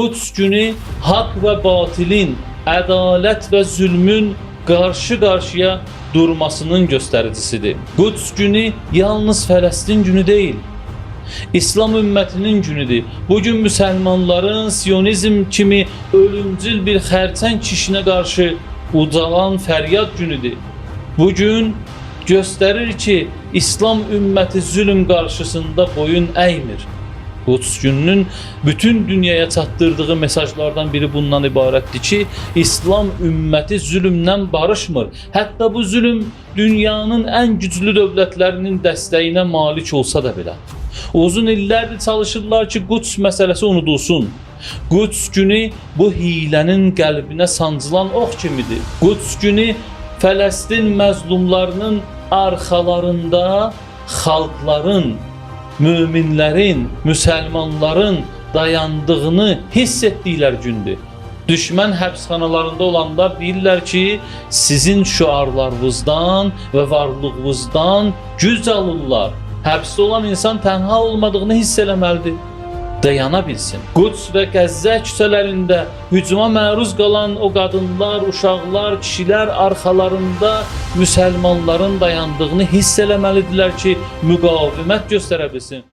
Quds günü haqq və batilin, ədalət və zülmün qarşı-qarşıya durmasının göstəricisidir. Quds günü yalnız Fələstin günü deyil, İslam ümmətinin günüdür. Bugün müsəlmanların siyonizm kimi ölümcül bir xərçəng kişinə qarşı ucalan fəryad günüdür. Bugün göstərir ki, İslam ümməti zülm qarşısında boyun əymir. Quds gününün bütün dünyaya çatdırdığı mesajlardan biri bundan ibarətdir ki, İslam ümməti zülmdən barışmır. Hətta bu zülm dünyanın ən güclü dövlətlərinin dəstəyinə malik olsa da belə. Uzun illərdir çalışırlar ki, Quds məsələsi unudulsun. Quds günü bu hilənin qəlbinə sancılan ox kimidir. Quds günü Fələstin məzlumlarının arxalarında xalqların, möminlərin, müsəlmanların dayandığını hiss etdikləri gündür. Düşmən həbsxanalarında olanlar deyirlər ki, sizin şüarlarınızdan və varlığınızdan güc alırlar. Həbsdə olan insan tənha olmadığını hiss eləməlidir. Dayana bilsin. Quds və Qəzzə küçələrində hücuma məruz qalan o qadınlar, uşaqlar, kişilər arxalarında müsəlmanların dayandığını hiss eləməlidirlər ki, müqavimət göstərə bilsin.